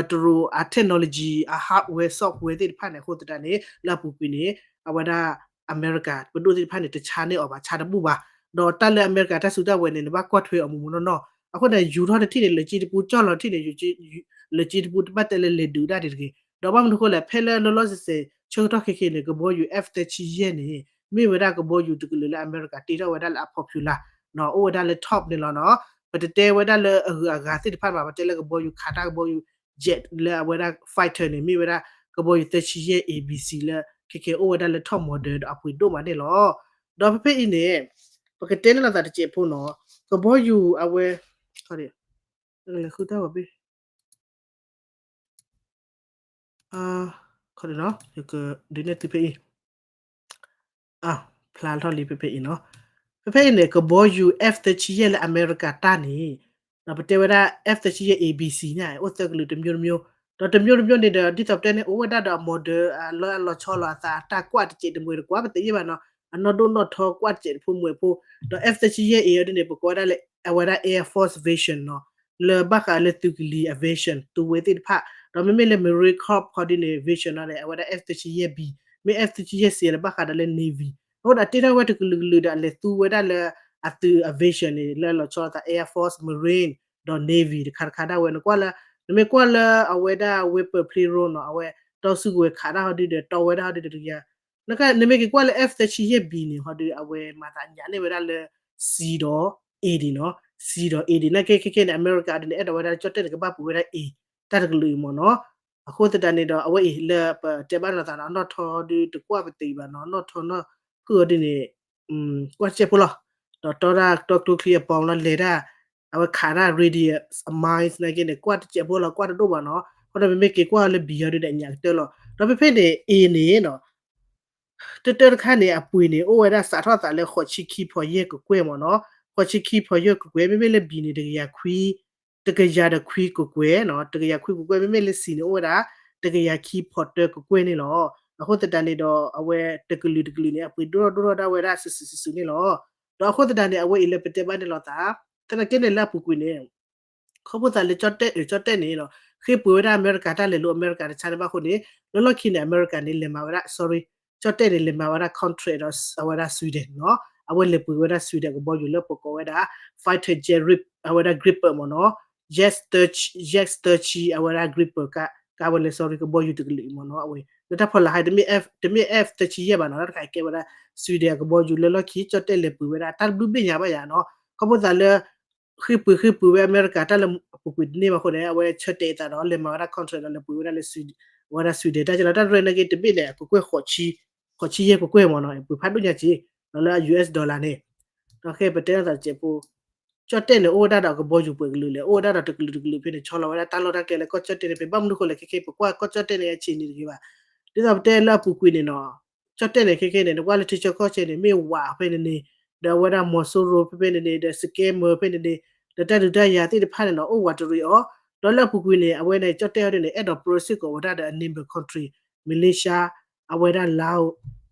တရူးအ technology အ hardware software သ့ၣ်တဖၣ်န့ၣ် အဃိသတးန့ၣ် လၢအပူၤကွံာ်န့ၣ် အဝဲဒၣ် အမဲရကၤပဒိၣ်သ့ၣ်တဖၣ်န့ၣ် တဆါန့ၢ်အီၤဘၣ် ဆါတဘူၣ်ဘၣ်. ဒီးတၢ်လၢအမဲရကၤတၢ်စုတၢ်ဝဲၤန့ၣ် နဘၣ်ကွၢ်ထွဲအီၤမူးမူးနီၢ်နီၢ်. အဃိန့ၣ် ယူၤထီၣ်တထံၣ်န့ၣ် လၢာ်က့တပူ ကၠီၣ်လီၤတထံၣ်န့ၣ် ယူၤ လၢာ်က့တပူ တဘၣ်တဲလၢလဲၤဒုးဒၣ်ဒံးတဂ့ၤ. ဒီးဘၣ်မနုၤအဃိလဲၣ် ဖဲလၢလီၤလီၤဆဲးဆဲး ဆၢကတီၢ်ခဲခဲန့ၣ် ကဘီယူၤ F သၢဆံယဲၢ်န့ၣ် မ့ၢ်ဝဲဒၣ်ကဘီယူၤတကလုာ်လၢအမဲရကၤတ့ထီၣ်ဝဲဒၣ်လၢအ popular နီၤ အိၣ်ဝဲဒၣ်လၢ top န့ၣ်လီၤနီၤ. ပတတဲဝဲဒၣ်လၢအဂုၤအဂၤသ့ၣ်တဖၣ်ဘၣ် ပတဲလၢကဘီယူၤခးတၢ်ကဘီယူၤ jet လၢအဝဲဒၣ် fighter န့ၣ် မ့ၢ်ဝဲဒၣ်ကဘီယူၤသၢဆံယဲၢ် A B C လၢခဲခဲအိၣ်ဝဲဒၣ်လၢ top model ဒီးအပှ့ၤဒိၣ်မးန့ၣ်လီၤ. ဒီးဖဲဖဲအံၤန့ၣ် ပကတဲန့ၣ်လီၤသးတစဲးဖိနီၤ ကဘီယူၤအဝဲ လဲၤဃုတၢ်ဂီၤဘ့ၣ် ယကဒုးနဲၣ်သုဖဲအံၤ ဖျါထီၣ်လံဖဲဖဲအံၤနီၤ. ဖဲဖဲအံၤန့ၣ် ကဘီယူၤ F သၢဆံယဲၢ်လၢအမဲရကၤတၢ်န့ၣ် ဒီးပတဲဝဲဒၣ် F သၢဆံယဲၢ် A B C န့ၣ် အိၣ်သၢကလုာ်တမျိုးတမျိုး, ဒီးတမျိုးတမျိုးန့ၣ်ဒီး ဒ်သိးပတဲန့ၣ် အိၣ်ဝဲဒၣ်ဒီးအ model အလီၤဆီလိာ်အသး အတၢ်ကွၢ်တစဲးတမှဲၤတကွၢ် ပသ့ၣ်ညါဘၣ်နီၤ အနီၢ်ဒိၣ်နီၢ်ထီကွၢ်တစဲးတဖိမှဲၤဖိ, ဒီး F သၢဆံယဲၢ် A ဒ်န့ၣ် ပကိးဝဲဒၣ်လၢ အဝဲဒၣ် Air Force Vision နီၤ လၢဘၣ်ဃးလၢသုးကလံၤ aviation သုးဝဲသ့ၣ်တဖၣ်, ဒီးမ့မ့ၢ်လၢ Marine Corps ခီဒ်န့ၣ် aviation နီၤန့ၣ် အဝဲဒၣ် F သၢဆံယဲၢ် B, မ့ၢ် F သၢဆံယဲၢ် C လၢဘၣ်ဃးဒီးလၢ Navy, အဃိဒီးတ့ထီၣ်ဝဲတကလုာ်ကလုာ်ဒီးအလဲၤသူဝဲဒၣ်လၢအသုး aviation န့ၣ် လၢလီၤဆီလိာ်သး Air Force, Marine ဒီး Navy တခါတခါဒၣ်ဝဲ နကွၢ်လၢ နမ့ၢ်ကွၢ်လၢအဝဲဒၣ် weapon ဖျ့ရိနီၤ အဝဲတီစုကဝဲၤခးတၢ်ဟီဒုဒီး တီဝဲဒၣ်ဟီဒုဒီးတကယၤ နမ့ၢ်က့ၤကွၢ်လၢ F သၢဆံယဲၢ် B န့ၣ် ဟီဒု အဝဲမၤသးညးန့ၢ်ဝဲဒၣ်လၢ C ဒီး A ဒံးနီၤ, C ဒီး A ဒံး နာ်က့ခဲခဲန့ၣ် အမဲရကၤဒ်န့ၣ် အဲၣ်ဒိးဝဲဒၣ်ကၠီၣ်တဲၣ်န့ၣ် ကဘၣ်ပှ့ၤဝဲဒၣ် A တၢ်တကလုာ်အံၤမ့ၢ်နီၤ. အဃိသတးန့ၣ်ဒီး အဝဲအံၤလၢပတဲဘၣ်နီၤသးဒီး အနီၢ်ထီဒုတကွၢ်ပသ့ဘၣ်နီၤ, နီၢ်ထီနီၢ်ဖုၣ်အီၤဒ်န့ၣ် ကွၢ်တစဲးဖိလီၤ. ဒီးတီဒၣ်တီကျိချံအပီၤလီၤ လဲၤဒၣ် အဝဲခးဒၣ် radius အ miles နာ်က့န့ၣ် ကွၢ်တစဲးဖိလီၤ ကွၢ်တဒိၣ်ဘၣ်နီၤ. အဃိဒီးမ့မ့ၢ်က့ၤကွၢ်လၢ B ဟီဒုဒီးအညးကတၢၢ်လီၤ. ဒီးဖဲဖဲန့ၣ် A န့ၣ်နီၤ တၢတၢတခါန့ၣ် အပှ့ၤန့ၣ် အိၣ်ဝဲဒၣ်စးထီၣ်သးလၢ ဃိးဆံခံဖီယဲၢ်ကကွဲၢ်မ့ၢ်နီၤ, ဃိးဆံခံဖီယဲၢ်ကကွဲၢ်, မ့မ့ၢ်လၢ B န့ၣ် တကယၤခွံ, တကယၤဒီးခွံကကွဲၢ်နီၤ, တကယၤခွံကကွဲၢ်, မ့မ့ၢ်လၢ C န့ၣ် အိၣ်ဝဲဒၣ် တကယၤခံဖီတၢကကွဲၢ်န့ၣ်လီၤ. အဃိသတးန့ၣ်ဒီး အဝဲတကလုာ်တကလုာ်န့ၣ် အပှ့ၤဒိၣ်ထီၣ်ဒိၣ်ထီၣ်ဒၣ်ဝဲဒၣ်စုာ်စုာ်စုာ်စုာ်န့ၣ်လီၤ. ဒီးအဃိသတးန့ၣ် အဝဲအံၤလၢပတဲဘၣ်န့ၣ်လီၤသး သနာ်က့န့ၣ်လၢအပူၤကွံာ်န့ၣ် ခီဖျိသးလၢကၠီၣ်တဲၣ်န့ၣ် ဃ့ပှ့ၤဝဲဒၣ်အမဲရကၤတၢ်လဲၤလိာ် အမဲရကၤတဆါန့ၣ်ဘၣ်အဃိန့ၣ် လၢလီၢ်ခံန့ၣ် အမဲရကၤန့ၣ် လဲၤမၤဝဲဒၣ် sorry ကၠီၣ်တဲၣ်န့ၣ် လဲၤမၤဝဲဒၣ် contract ဒီးအဝဲဒၣ် Sweden နီၤ, အဝဲလဲၤပှ့ၤဝဲဒၣ် Sweden ကဘီယူၤလၢပကိးဝဲဒၣ် fighter jet, အဝဲဒၣ် Gripen မ့ၢ်နီၤ, jet thirty, jet thirty အဝဲဒၣ် Gripen ကါဝဲလၢ sorry ကဘီယူၤတကလုာ်အံၤမ့ၢ်နီၤ, အဝဲ လၢတၢ်ဖီလာ်ဟဲ တမ့ၢ် F, တမ့ၢ် F သၢဆံယဲၢ်ဘၣ်နီၤ, တၢ်တခါအံၤကဲဝဲဒၣ် Sweden အကဘီယူၤလၢလီၢ်ခံ ကၠီၣ်တဲၣ်လဲၤပှ့ၤဝဲဒၣ် တၢ်တဘျုးဘ့ၣ်ညါဘၣ်ယၤနီၤ, ခီဖျိသးလၢ ဃ့ပှ့ၤဃ့ပှ့ၤဝဲအမဲရကၤတၢ်လၢအပူၤကွံာ်တန့ၢ်ဘၣ်အဃိန့ၣ် အဝဲဆၢတဲာ်အသးဒီး လဲၤမၤဝဲဒၣ် contract ဒီးလဲၤပှ့ၤဝဲဒၣ်လၢ အဝဲဒၣ် Sweden တၢ်ကလီတၢ်ရဲၣ်နာ်က့ တဘ့ၣ်န့ၣ် ကကွဲၢ် ဃိးဆံယဲၢ်ကကွဲၢ်မ့ၢ်နီၤ, ပှ့ၤဖးဒိၣ်ညါက့ၤ ဒီးလၢ US dollar န့ၣ်, ဒီးခဲအံၤပတဲထီၣ်သးတစဲးဖိ ကၠီၣ်တဲၣ်န့ၣ် အိၣ်ဝဲဒၣ်ဒီးကဘီယူၤပှဲၤကလုာ်လဲၣ်, အိၣ်ဝဲဒၣ်ဒီးတကလုာ်တကလုာ်ဖဲန့ၣ် ဆီလီၤဝဲဒၣ်တၢ်လီၢ်တၢ်ကျဲလၢကီၢ်ကၠီၣ်တဲၣ်န့ၣ် ဖဲဘၣ်မနုၤဃိလဲၣ် ခဲခဲအံၤ ပကွၢ်ကီၢ်ကၠီၣ်တဲၣ်န့ၣ် အဆံးနံၤတဂ့ၤဘၣ်, ဒ်သိးပတဲလၢအပူၤကွံာ်န့ၣ်နီၤ, ကၠီၣ်တဲၣ်န့ၣ် ခဲခဲန့ၣ် နကွၢ်လၢထံဆၢကီၢ်ဆၢန့ၣ် မ့ၢ်ဝးဖဲန့ၣ်န့ၣ်, ဒီးအဝဲဒၣ် မီၤစိရိၤ ဖဲဖဲန့ၣ်န့ၣ် ဒီး scammer ဖဲန့ၣ်န့ၣ်, ဒီးတၢ်ဒုးတၢ်ယၤသ့ၣ်တဖၣ်န့ၣ်နီၤ အိၣ်ဝးတရံးအီၤ, ဒီးလၢအပူၤကွံာ်န့ၣ် အဝဲန့ၣ် ကၠီၣ်တဲၣ်အီၤဒ်န့ၣ် အဲၣ်ဒိးပြၢစ့ၢ်ကီးဝဲဒၣ်ဒီးအ neighbor country, Malaysia, အဝဲဒၣ် Laos,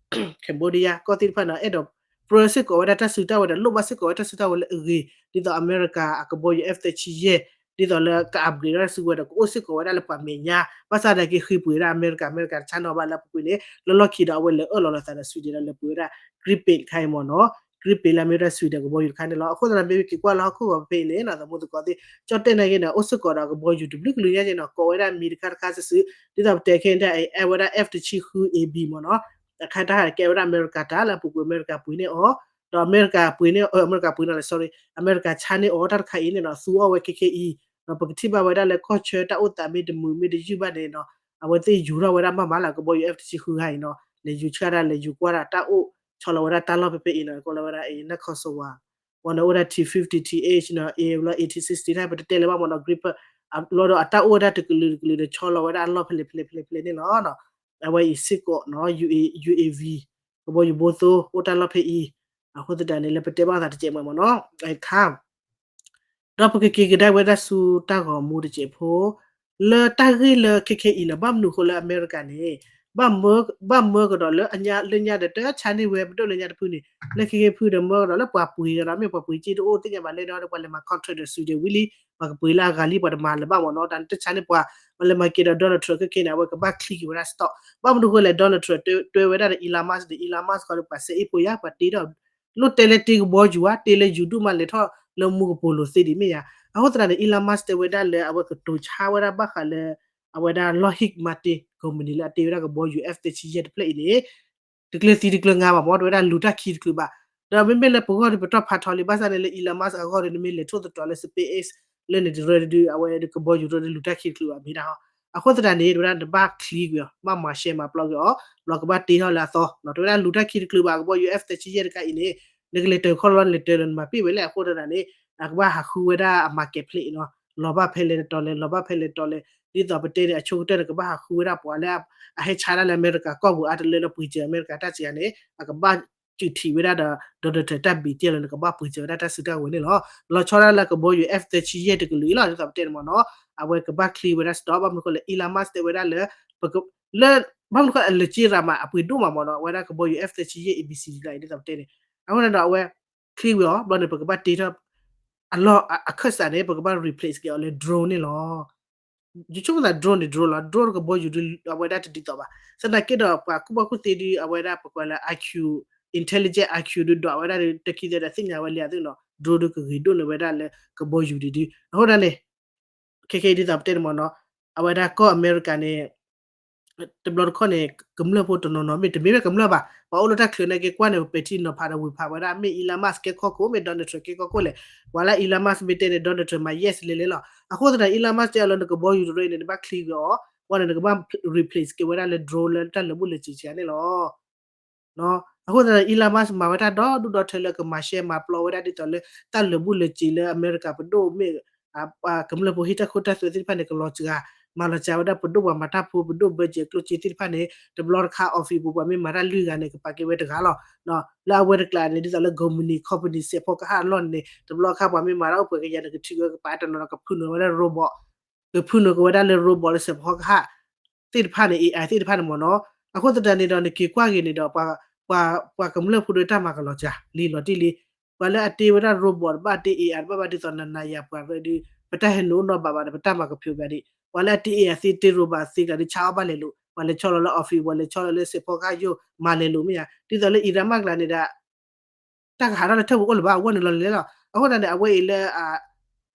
Cambodia ကီၢ်သ့ၣ်တဖၣ်န့ၣ် အဲၣ်ဒိးပြၢစ့ၢ်ကီးဝဲဒၣ်တၢ်စုတၢ်ဝဲၤဒီး လိၣ်ဘၣ်စ့ၢ်ကီးဝဲတၢ်စုတၢ်ဝဲၤလၢအဂ့ၤ, ဒ်သိးအမဲရကၤအကဘီယူၤ F သၢဆံယဲၢ် ဒ်သိးလၢက upgrade ဒၣ်စုဝဲဒီး ကအိၣ်စ့ၢ်ကီးဝဲဒၣ်လၢပှၤမဲာ်ညါ, ဘၣ်ဆၣ်သနာ်က့ဃ့ပှ့ၤဝဲဒၣ်အမဲရကၤ, အမဲရကၤတဆါန့ၢ်အီၤဘၣ်လၢအပူၤကွံာ်န့ၣ် လၢလီၢ်ခံဒီးအဝဲလဲၤအၢၣ်လီၤလိာ်သးဒီး Sweden ဒီးလဲၤပှ့ၤဝဲဒၣ် Gripen တခါအံၤမ့ၢ်နီၤ, Gripen လၢအမ့ၢ်ဝဲဒၣ် Sweden ကဘီယူၤတခါန့ၣ်လီၤ. အဃိသတးဒီးမ့ၢ်က့ၤကွၢ်လၢဟီၣ်ခိၣ်ဂီၤဖဲဖဲအံၤန့ၣ် သမူသကိးသ့ၣ် ကၠီၣ်တဲၣ်နာ်က့န့ၣ် အိၣ်စ့ၢ်ကီးဒီးအကဘီယူၤတဘျုးကလုာ်ညါက့နီၤ, ကိးဝဲဒၣ်မံၤတခါတခါစုာ်စုာ်, ဒ်သိးပတဲခဲအံၤဒ်အံၤ အဲၣ်ဝဲဒၣ် F တဆံဃု A B မ့ၢ်နီၤ, အခါတၢ်ကဲဝဲဒၣ်အမဲရကၤတၢ်လၢအပူၤကွံာ် အမဲရကၤပှ့ၤန့ၢ်အီၤ, ဒီးအမဲရကၤပှ့ၤန့ၢ်, အမဲရကၤပှ့ၤန့ၢ်လီၤ sorry, အမဲရကၤဆါန့ၢ်အီၤတၢ်တခါအံၤန့ၣ်နီၤ သူအီၣ်ဝဲခဲခဲအံၤ, ဒီးပကထံၣ်ဘၣ်ဝဲဒၣ်လၢကီၢ်ဆၢတၢ်အိၣ်သးမ့ၢ်တမုာ်မ့ၢ်တယုၢ်ဘၣ်န့ၣ်နီၤ, အဝဲသ့ၣ်ယူၤထီၣ်ဝဲဒၣ်မးမးလၢကဘီယူၤ F တဆံဃုခါအံၤနီၤ, လဲၤယူၤဆှၣ်ဒၣ်လဲၤယူၤကွၢ်ဒၣ်တၢ်အိၣ်ဆီလီၤဝဲဒၣ်တၢ်လီၢ်ဖဲဖဲအံၤနီၤ, ကိးလီၤဝဲဒၣ်အံၤ နၢ်ခီစဝါ ဝဲန့ၣ်အိၣ်ဒၣ် T fifty, T eight နီၤ, A လီၤ eighteen sixty တၢ်ပတတဲလၢၤဘၣ်မ့ၢ်နီၤ, Gripen လီၤဒီးအတၢ်အိၣ်ဝဲဒၣ်တကလုာ်တကလုာ်ဒီး ဆီလီၤဝဲဒၣ်အလီၢ်ဖဲလဲၣ်ဖဲလဲၣ်ဖဲလဲၣ်ဖဲလဲၣ်န့ၣ်လီၤ. အဝဲအံၤစ့ၢ်ကီးနီၤ UA, UAV ကဘီယူၤဘိသိ အိၣ်တၢ်လီၢ်ဖဲအံၤ, အဃိသတးန့ၣ် လၢပတဲဘၣ်သးတစဲးမ့ၢ်မ့ၢ်နီၤ, အခါ ဒီးပကက့ၤကဒါဝဲဒၣ်ဆူတၢ်ဂီၤမူတစဲးဖိ, လၢတၢ်ဂ့ၢ်လၢခဲခဲအံၤန့ၣ် ဘၣ်မနုၤအဃိလၢအမဲရကၤန့ၣ် ဘၣ်မၢကဒီးလၢအညါလၢညါဒီး တဆါန့ၢ်ဝဲပဒိၣ်လၢညါတဖုန့ၣ် လၢခဲခဲဖုဒီးမၢကဒီးလၢပှၤပှ့ၤဒီး မ့ၢ်ပှၤပှ့ၤက့တအိၣ်သ့ၣ်ညါဘၣ်လဲၣ်ဒီး ပှၤလဲၤမၤ contract ဒီး Sweden ဝံၤလံ ပှၤကပှ့ၤလၢအဂၤလံ ပှၤတမၤလၢၤဘၣ်မ့ၢ်နီၤ. တၢ်တဆါန့ၣ်ပှၤ ပှၤလဲၤမၤက့ၤဒီး Donald Trump ခဲခဲန့ၣ် အဝဲကဘၣ်ချံက့ၤဝဲဒၣ် stock ဘၣ်မနုၤဃိလဲၣ် Donald Trump တွဲဝဲဒၣ်ဒီး Elon Musk ဒီး Elon Musk ဃီဒီးပှၤစဲအ့ၣ်ဖိယါ ပှၤတ့ထီၣ် လိၣ်တဲလၢတ့ကဘီယူၤဧါ တ့လၢယူၤဒူၣ်မးလဲၤထီၣ်လၢမူကပိာ်လိၤသ့ဒံးမ့ၢ်ယါ. အဃိသတးန့ၣ် Elon Musk တဲဝဲဒၣ်လၢအဝဲကတိၤဆါဝဲဒၣ်ဘၣ်ဃးလၢ အဝဲဒၣ် Lockheed Martin company လၢအတ့ဝဲဒၣ်ကဘီယူၤ F သၢဆံယဲၢ်တဖျၢၣ်အံၤန့ၣ် တကျၢၤသံတကျၢၤငါဘၣ်မ့ၢ် တဲဝဲဒၣ်လူၤတၢ်ခံတချုးဘၣ်. ဒီးမ့မ့ၢ်လၢပဂီၢ်ဒီးပတီၢ်ဖးထီလံ ဘၣ်ဆၣ်န့ၣ်လၢ Elon Musk အဂီၢ်ဒီး နမ့ၢ်လဲၤထိၣ်သတြီၤလၢ SpaceX လၢန့ၣ်တရၢဒုး အဝဲကဘီယူၤတရၢဒုးလူၤတၢ်ခံတချုးဘၣ်မ့ၢ်ဒၣ်ဟီ. အဃိသတးန့ၣ် တဲဝဲဒၣ်နဘၣ်ချံကွံာ်အီၤ ဘၣ်မၤရှဲမၤပျီကွံာ်အီၤ လီၤကဘၣ်တ့ထီၣ်လၢအသီ တဲဝဲဒၣ်လူၤတၢ်ခံတချုးဘၣ် ကဘီယူၤ F သၢဆံယဲၢ်တခါအံၤန့ၣ် နကလဲၤတၢၤခီလီၤ နလဲၤတၢၤလီၤ နမၤပ့ၢ်ဝဲလဲၣ် အဃိသတးန့ၣ် အကဘၣ်ဟးဃုဝဲဒၣ်အ marketplace နီၤ လီၤဘၣ်ဖဲလဲၣ်တတီၤလဲၣ် လီၤဘၣ်ဖဲလဲၣ်တတီၤလဲၣ် ဒ်သိးပတဲန့ၣ် အဆိကတၢၢ်န့ၣ် ကဘၣ်ဟးဃုဝဲဒၣ်ပှၤလၢ အဟဲဆါဒၣ်လၢအမဲရကၤကီၢ်ပူၤအါတလၢလၢပှ့ၤစၢၤအမဲရကၤတၢ်စှၤန့ၣ် အကဘၣ်စုးထံးဝဲဒၣ်ဒီး Donald Trump တၢ်ဘံးတ့ၢ်လီၤန့ၣ် ကဘၣ်ပှ့ၤစၢၤဝဲဒၣ်တၢ်စုတၢ်ကဝဲၤန့ၣ်လီၤ. လီၤဆီဒၣ်လၢကဘီယူၤ F သၢဆံယဲၢ်တကလုာ်အံၤလီၤ ဒ်သိးပတဲန့ၣ်မ့ၢ်နီၤ အဝဲကဘၣ်ချံဝဲဒၣ် stock ဘၣ်မနုၤဃိလဲၣ် Elon Musk တဲဝဲဒၣ်လၢ လၢ ဘၣ်မနုၤဃိအလၢာ်က့ရၤမး အပှ့ၤဒိၣ်မးမ့ၢ်နီၤ အဝဲဒၣ်ကဘီယူၤ F သၢဆံယဲၢ် A B C တခါအံၤ ဒ်သိးပတဲန့ၣ် အဃိန့ၣ်ဒီးအဝဲ ချံဝံၤအီၤ ဘျီန့ၣ် ပကဘၣ်တ့ထီၣ် အလီၢ်အခၢၣ်စးန့ၣ် ပကဘၣ် replace က့ၤအီၤလၢ drone န့ၣ်လီၤ. ယဆိကမိၣ်သး drone န့ၣ် drone လီၤ drone ကဘီယူၤဒုး အဝဲဒၣ်တဒ်သိးဘၣ်. သနာ်က့ဒီး ပှၤကူၣ်ဘၣ်ကူၣ်သ့ဒုး အဝဲဒၣ်ပကွၢ်လၢ I Q, intelligence I Q ဒုး ဒွးဝဲဒၣ်ဒီး တခံသ့ဒီးသ့ၣ်ညါဝဲလံအသိးနီၤ drone ဒုးကဂ့ၤဒိၣ်န့ၢ်ဝဲဒၣ်လၢကဘီယူၤဒံးဒုး အဃိသတးန့ၣ် ခဲခဲအံၤဒ်သိးပတဲန့ၣ်မ့ၢ်နီၤ အဝဲဒၣ်ကီၢ်အမဲရကၤန့ၣ် တဘျီတခီၣ်န့ၣ် ကမျၢၢ်ဖိတနီၤနီၤ မ့ၢ်တမ့ၢ်ဝဲကမျၢၢ်ဘၣ် ပှၤအိၣ်လၢတၢ်ချၢနာ်က့ကွၢ်န့ၣ် ပပဲာ်ထံနီၤဖးဒီးဝ့ၤဖးဝဲဒၣ် မ့ၢ် Elon Musk ကဲခီခိၣ် မ့ၢ် Donald Trump ကဲခီခိၣ်လဲၣ်. ပှၤလၢ Elon Musk မ့ၢ်တဲန့ၣ် Donald Trump မၤ yes လဲၤလဲၤလီၤ. အဃိသတး Elon Musk တဲအီၤလၢနကဘီယူၤတရၢအံၤန့ၣ် နဘၣ်ချံကွံာ်အီၤ ဘၣ်န့ၣ် နကဘၣ် replace က့ၤဝဲဒၣ်လၢ drone လၢတၢ်လၢာ်ဘူၣ်လၢာ်စ့ၤစ့ၤန့ၣ်လီၤ. အဃိသတး Elon Musk မၤဝဲတၢ်ဒီဒူၣ်ဒီထၢလၢကမၤရှဲမၤပျီဝဲဒၣ်ဒ်သိးလၢ တၢ်လၢာ်ဘူၣ်လၢာ်စ့ၤလၢအမဲရကၤပဒိၣ်မ့ၢ် ကမျၢၢ်ဖိဟ့ၣ်တၢ်ခိတၢ်သွဲသ့ၣ်တဖၣ်န့ၣ် ကလီၤစှၤ မၤလီၤစှၤဝဲဒၣ်ပဒိၣ်ပှၤမၤတၢ်ဖိ ပဒိၣ် budget ကျိၣ်စ့သ့ၣ်တဖၣ်န့ၣ် တဘျီတခါ office ပူၤပှၤမ့ၢ်မၤတၢ်လွံၢ်ဂၤန့ၣ် ကပာ်ကဲဝဲတဂၤလီၤ. လၢအဝဲတကျါန့ၣ် ဒ်သိးလၢ company company စဲးဖီကဟၣ်အလီၢ်န့ၣ် တဘျီခါပှၤမ့ၢ်မၤတၢ်အိၣ်ပှဲၤကယၤန့ၣ် ကထုးဝဲကပာ်တနီၤဒီး ကဖုနုာ်ဝဲဒၣ် robot ကဖုနုာ်က့ၤဝဲဒၣ်လၢ robot လၢစဲးဖီကဟၣ် သ့ၣ်တဖၣ်န့ၣ် AI သ့ၣ်တဖၣ်န့ၣ်မ့ၢ်နီၤ. အဃိသတးန့ၣ်ဒီး နက့ၤကွၢ်က့ၤန့ၣ်ဒီး ပှၤ ပှၤကမျၢၢ်ဖိဒီးတၢ်မၤကလီၤစှၤလံလီၤတံၢ်လံ. ပှၤလၢအတ့ဝဲဒၣ် robot တဘၣ်တ့ AI တဘၣ်ဘၣ် ဒ်သိးနၤနၤယၤပှၤရၢဒုး ပတၢ်ဟဲနုာ်အိၣ်နီတဘျီဘၣ်ဒီး ပတၢ်မၤကဖျိးဘၣ်ဒံး. ပှၤလၢအတ့ AI သ့တ့ robot သ့ကျါဒုး ဆါအီၣ်ဘၣ်လဲၤလိာ် ပှၤလဲၤဆီလီၤလၢ office ပှၤလဲၤဆီလီၤလၢစဲးဖီကဟၣ်ယိာ် မၤလဲၤလိာ်မ့ၢ်ဧါ. ဒ်သိးလၢ Elon Musk ကျါန့ၣ်ဒီး တၢ်ကဟးထီၣ်လၢထၢၣ်ပူၤအိၣ်လၢၤဘၣ် အဝဲနုာ်လီၤလဲၤလဲၤလီၤ. အဃိသတးန့ၣ် အဝဲအံၤလၢ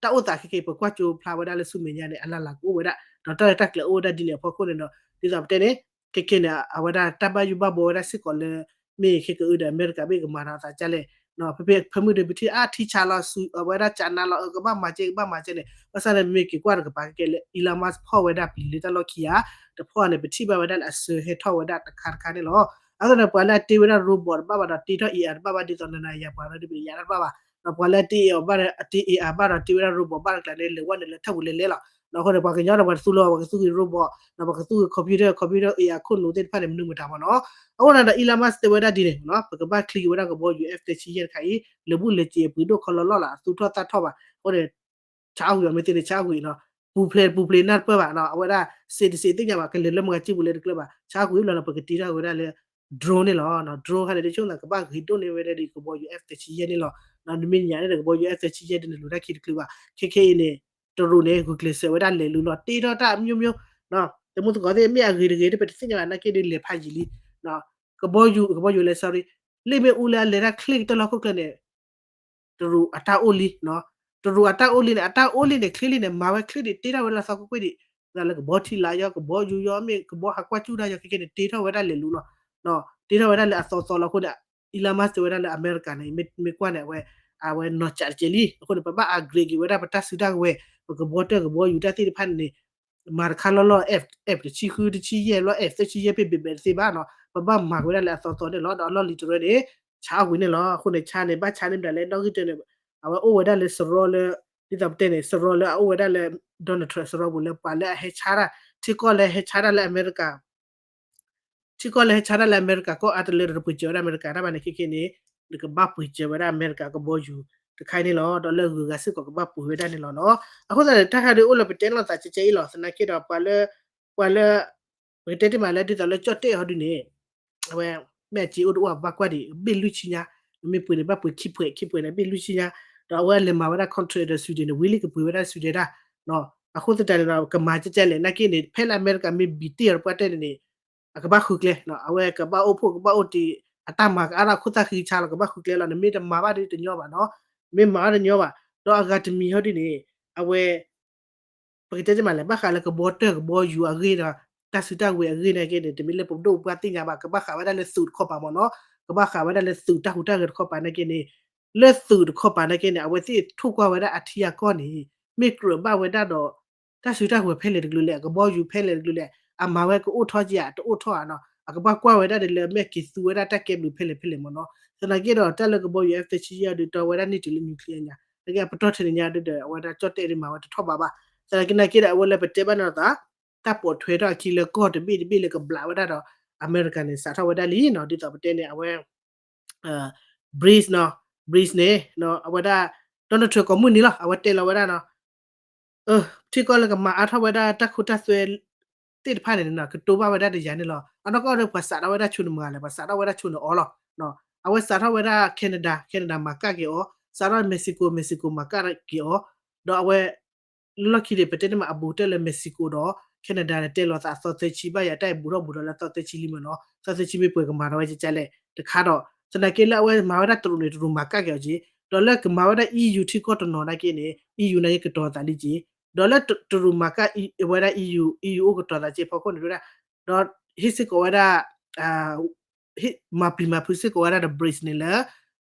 တၢ်အိၣ်သးခဲက့ၤ ပကွၢ်ကၠိဖျါဝဲဒၣ်လၢဆူမဲာ်ညါန့ၣ် အလၢ်လၢ်ကအိၣ်ဝဲဒၣ် ဒီးတၢ်ရဲၣ်တၢ်ကျဲၤအိၣ်ဝဲဒၣ်ဒ်န့ၣ်အဖီခိၣ်န့ၣ်ဒီး ဒ်သိးပတဲန့ၣ် ခဲက့ၤန့ၣ် အဝဲဒၣ်တၢ်ဘၣ်ယိၣ်ဘၣ်ဘှီဝဲဒၣ်စ့ၢ်ကီးလၢ မ့ၢ်ခဲကအုဒီးအမဲရကၤ မ့ၢ်ကမၤဒီးသးဒ်လဲၣ် ဖဲဖဲဖဲမုၢ်ဒီးပထံၣ်အါထံဆါလီၤဆူ အဝဲဒၣ်ကနါလီၤ အကဘၣ်မၤကဲ ကဘၣ်မၤကဲန့ၣ် ဘၣ်ဆၣ်န့ၣ် မ့ၢ်က့ၤကွၢ်တကပၤကဲလၢ Elon Musk ဖီၣ်ဝဲဒၣ်ပျံၤလၢတၢ်လီၢ်ခံဧါ တဖီၣ်န့ၣ် ပထံၣ်ဘၣ်ဝဲဒၣ်လၢအစၢဟဲထီၣ်ဝဲဒၣ်တခါတခါန့ၣ်လီၤ. အဃိန့ၣ် ပှၤလၢအတ့ဝဲဒၣ် robot တဘၣ်ဘၣ်ဒီး တ့ထီၣ် AI တဘၣ်ဘၣ် ဒ်သိးနၤနၤယၤပှၤရၢဒုးပယၤတၢ်တဘၣ်ဘၣ် ဒီးပှၤလၢအတ့ AI ဘၣ်ဒီး အတ့ AI ဘၣ်ဒီး တ့ဝဲဒၣ် robot ဘၣ်တကျါန့ၣ် လဲၤဝဲန့ၣ်လၢထၢၣ်ပူၤလဲၤလဲၤလီၤ. အဃိန့ၣ် ပှၤကညီဒီးပှၤတသူလၢၤ ပှၤကသူၣ်ဂ့ၤ robot ဒီးပှၤကသူၣ်ဂ့ၤ computer computer AI ခိၣ်နူာ်သ့ၣ်တဖၣ်န့ၣ် မနုၤမတၤမ့ၢ်နီၤ. အဃိန့ၣ်ဒီး Elon Musk တဲဝဲဒၣ်ဒ်န့ၣ် ပကဘၣ်ချံက့ၤဝဲဒၣ်ကဘီယူၤ F သၢဆံယဲၢ်တခါအံၤ လၢာ်ဘူၣ်လၢာ်စ့ၤအပှ့ၤဒိၣ်ခီလီၤလီၢ်လၢအသူၣ်ထီၣ်သၣ်ထီၣ်ဘၣ်. အဃိန့ၣ် ဆါအီၣ်ကွံာ်အီၤ မ့ၢ်သ့န့ၣ် ဆါအီၣ်ကွံာ်နီၤ ပူၤဖျဲးပူၤဖျဲးနၢ်တပၢၢ်ဘၣ်နီၤ အဝဲဒၣ် စ့တစ့သ့ၣ်ညါဘၣ် ကလဲၤလၢမဂၤကံၣ်ပူၤလဲၤတကျၢၤဘၣ် ဆါအီၣ်ကွံာ်ဘျီနီၤ ပကတ့ထီၣ်ဝဲဒၣ်လၢ drone န့ၣ်လီၤ. drone ခါန့ၣ် တဆိကမိၣ်သးကဘၣ်ဂ့ၤဒိၣ်န့ၢ်ဝဲဒၣ်ဒ်ကဘီယူၤ F သၢဆံယဲၢ်န့ၣ်လီၤ. နမ့ၢ်ညါန့ၣ်ဒီးကဘီယူၤ F သၢဆံယဲၢ်ဒ်န့ၣ် လူၤတၢ်ခံတချုးဘၣ် ခဲခဲအံၤန့ၣ် တရူးန့ၣ် ဂုာ်ကျဲးစၢးဝဲဒၣ်လဲၤလူၤလီၤ တ့ထီၣ်တၢ်အမျိုးမျိုး တမူသကိးသ့ၣ် မ့ၢ်အဂ့ၤတဂ့ၤ တပတသ့ၣ်ညါဘၣ် နာ်က့ဒုးလဲၤဖးယံာ်လံ ကဘီယူၤ ကဘီယူၤလဲၤ sorry လ့ၣ်မ့ၢ်အူလၢအလဲၤတၢ်ချ့ကတၢၢ်လၢဟီၣ်ခိၣ်ချၢန့ၣ် တရူးအတၢ်အိၣ်လံ တရူးအတၢ်အိၣ်လံန့ၣ် အတၢ်အိၣ်လံန့ၣ် ချ့လံန့ၣ် မၤဝဲချ့ဒံး တ့ထီၣ်ဝဲလၢအသီကွ့ၢ်ကွ့ၢ်ဒံး လၢကဘီထံလာ်ယီၤ ကဘီယူၤယီၤ မ့ၢ်ကဘီဟးကွၢ်ကၠူၣ်ဒၣ်ယီၤ ခဲခဲန့ၣ် တ့ထီၣ်ဝဲဒၣ်လဲၤလူၤလီၤ တ့ထီၣ်ဝဲဒၣ်လၢအသီသီလီၤအဃိန့ၣ် Elon Musk တဲဝဲဒၣ်လၢအမဲရကၤန့ၣ် မ့ၢ်ကွၢ်န့ၣ် အဝဲ အဝဲနီၢ်ကးတက့ၢ်လံ အဃိန့ၣ် ပဘၣ် upgrade က့ၤဝဲဒၣ်ပတၢ်စုတၢ်ကဝဲၤ ပကဘီတၢၢ်ကဘီယူၤတၢ်သ့ၣ်တဖၣ်န့ၣ် မၤတခါလီၢ်လီၢ် F F တဆံဃု တဆံယဲၢ်လီၤ F သၢဆံယဲၢ် ဖဲဘ့ၣ်ဘဲၣ်တသ့ဘၣ်နီၤ ပဘၣ်မၤက့ၤဝဲဒၣ်လၢအသီသီန့ၣ်လီၤ ဒီးအလီၢ်လံၤတရၢန့ၣ် ဆါအီၣ်ကွံာ်န့ၣ်လီၤ အဃိန့ၣ် ဆါန့ၣ် ဘၣ်ဆါန့ၣ်မတၤလဲၣ် နီၣ်ဂံၢ်တၢန့ၣ် အဝဲအိၣ်ဝဲဒၣ်လၢစရီလၢ ဒ်သိးပတဲန့ၣ် စရီလၢအအိၣ်ဝဲဒၣ်လၢ Donald Trump စရီပူၤလၢပှၤလၢအဟဲဆါတၢ် ထံကီၢ်လၢဟဲဆါတၢ်လၢအမဲရကၤ ထံကီၢ်လၢဟဲဆါတၢ်လၢအမဲရကၤကီၢ်အါတလၢဒီး တပှ့ၤစၢၤဝဲဒၣ်အမဲရကၤတၢ်ဘၣ်န့ၣ် ခဲခဲန့ၣ် နကဘၣ်ပှ့ၤစၢၤဝဲဒၣ်အမဲရကၤကဘီယူၤတခါအံၤန့ၣ်လီၤ ဒီးလၢအဂုၤအဂၤစ့ၢ်ကီးကဘၣ်ပှ့ၤဝဲဒၣ်န့ၣ်လီၤနီၤ အဃိသတးန့ၣ် တၢ်ခါဒုးအိၣ်လၢပတဲလိာ်သးကဲကဲအံၤလီၤ သနာ်က့ဒီးပှၤလၢ ပှၤလၢ ပကတဲတ့ၢ်မးလၢဒ်သိးလၢကၠီၣ်တဲၣ်အီၤဒုးန့ၣ် အဝဲ မ့ၢ်အစ့အိၣ်တအိၣ်အဘၣ်ကွၢ်ဒံး ဘ့ၣ်လွံၢ်ဆံညါ မ့ၢ်ပှ့ၤန့ၣ် ဘၣ်ပှ့ၤခံပှဲၤ ခံပှဲၤန့ၣ် ဘ့ၣ်လွံၢ်ဆံညါ ဒီးအဝဲလဲၤမၤဝဲဒၣ် contract ဒီး Sweden န့ၣ် ဝံၤလံကပှ့ၤဝဲဒၣ် Sweden တၢ်, အဃိသတးန့ၣ်ဒီး ကမၤကဲကဲလဲၣ် နာ်က့န့ၣ် ဖဲလၢအမဲရကၤမ့ၢ်ဘံၣ်တ့ၢ်အီၤတပှၢ်တၢၢ်န့ၣ်န့ၣ် အကဘၣ်ဃုကျဲ, အဝဲကဘၣ်အိၣ်ဖှိၣ်ကဘၣ်အိၣ်တ့ၢ် အတၢ်မၤကအါထီၣ်ခိၣ်သၣ်ဃံဆါလီၤ ကဘၣ်ဃုကျဲလီၤ, နမ့ၢ်တမၤဘၣ်ဒီးတညီဘၣ်နီၤ, မ့ၢ်မၤဘၣ်တညီဘၣ်, ဒီးအဂၤတမံၤဟီဒ်န့ၣ် အဝဲ ပကတဲတမးလဲၣ် ဘၣ်ဃးလၢကဘီတၢၢ်ကဘီယူၤအဂ့ၢ်ဒီး တၢ်စုတၢ်ဝဲၤအဂ့ၢ်နာ်က့န့ၣ် တမ့ၢ်လၢပဒိၣ်ပပှၢ်သ့ၣ်ညါဘၣ်, ကဘၣ်ဃးဝဲဒၣ်လၢသုးတခီပၤမ့ၢ်နီၤ, ကဘၣ်ဃးဝဲဒၣ်လၢသုးတၢ်ဟူးတၢ်ဂဲၤတခီပၤနာ်က့န့ၣ်, လၢသုးတခီပၤနာ်က့န့ၣ် အဝဲသ့ၣ်ထိၣ်ကွၢ်ဝဲဒၣ်အထံအကီၢ်န့ၣ် မ့ၢ်ကြၢးဘၣ်ဝဲဒၣ်ဒီး တၢ်စုတၢ်ဝဲၤဖဲလဲၣ်တကလုာ်လဲၣ်, အကဘီယူၤဖဲလဲၣ်တကလုာ်လဲၣ်, အမၤဝဲကအိၣ်ထီၣ်က့ဧါ တအိၣ်ထီၣ်ဧါနီၤ, အကဘၣ်ကွၢ်ဝဲဒၣ်ဒီးလၢအမ့ၢ်က့ၤသူဝဲဒၣ်တၢ်ကဲဘျုးဖဲလဲၣ်ဖဲလဲၣ်မ့ၢ်နီၤ, သနာ်က့ဒီးတၢ်လၢကဘီယူၤ F thirty-three အံၤဒီး တီဝဲဒၣ်န့ၢ်တုၤလၢ nuclear ညါ, နာ်က့အပတီၢ်ထဲန့ၣ်ညါဒီး အဝဲဒၣ်ကၠီၣ်တဲၣ်ဒ်မၤဝဲတထီၣ်ဘးဘၣ်, သနာ်က့နာ်က့ဒီးအဝဲလၢပတဲဘၣ်န့ၣ်လီၤသး တၢ်ပိာ်ထွဲထီၣ်အခံလၢကီၢ်တဘ့ၣ်တဘ့ၣ်လၢကဘျးဝဲဒၣ်ဒီး အမဲရကၤန့ၣ် စးထီၣ်ဝဲဒၣ်လံနီၤ, ဒ်သိးပတဲန့ၣ် အဝဲ BRICS နီၤ, BRICS န့ၣ် အဝဲဒၣ် Donald Trump ကိးမုၢ်နံၤလီၤ အဝဲတဲလီၤဝဲဒၣ်နီၤ, ထံကီၢ်လၢကမၤအါထီၣ်ဝဲဒၣ်တၢ်ခိတၢ်သွဲသ့ၣ်တဖၣ်န့ၣ်နီၤ ကတိၤဘၣ်ဝဲဒၣ်ဒီးယၤန့ၣ်လီၤ, အနီၢ်ကီၢ်ဒီး ပှၤစးထီၣ်ဝဲဒၣ်ဆိန့ၣ်မဂၤလဲၣ်, ပှၤစးထီၣ်ဝဲဒၣ်ဆိန့ၣ်အီၤလီၤ, အဝဲစးထီၣ်ဝဲဒၣ် Canada, Canada မၤကၣ်က့ၤအီၤ, စးထီၣ် Mexico, Mexico မၤကၣ်က့ၤအီၤ, ဒီးအဝဲ လၢလီၢ်ခံန့ၣ် ပတဲန့ၣ်မး အဘူးတၢၢ်လၢ Mexico ဒီး Canada န့ၣ် တဲလီၤသးအသီသၢဆံဘၣ်ယၤ တၢ်အံၤဘူးထီၣ်ဘူးထီၣ်လၢအသီသၢဆံလံမ့ၢ်နီၤ, သီသၢဆံမ့ၢ်ပှဲၤကမၤထီၣ်ဝဲကကလဲၣ် တခါဒီး သနာ်က့လၢအဝဲမၤဝဲဒၣ်တရူးန့ၣ် တရူးမၤကၣ်က့ၤအီၤက့ၤ, ဒီးလၢကမၤဝဲဒၣ် EU ထံကီၢ်တနီၤနာ်က့န့ၣ် EU နာ်က့ကတီၤသးလံက့ၤ, ဒီးလၢတရူးမၤကၣ်ဝဲဒၣ် EU, EU အိၣ်ကတီၤသးက့ၤဖီခိၣ်န့ၣ်ဝဲဒၣ်, ဒီးဟ့ၣ်စ့ၢ်ကီးဝဲဒၣ် ဟ့ၣ်မၤပျံၤမၤဖုးစ့ၢ်ကီးဝဲဒၣ်ဒီး BRICS န့ၣ်လၢ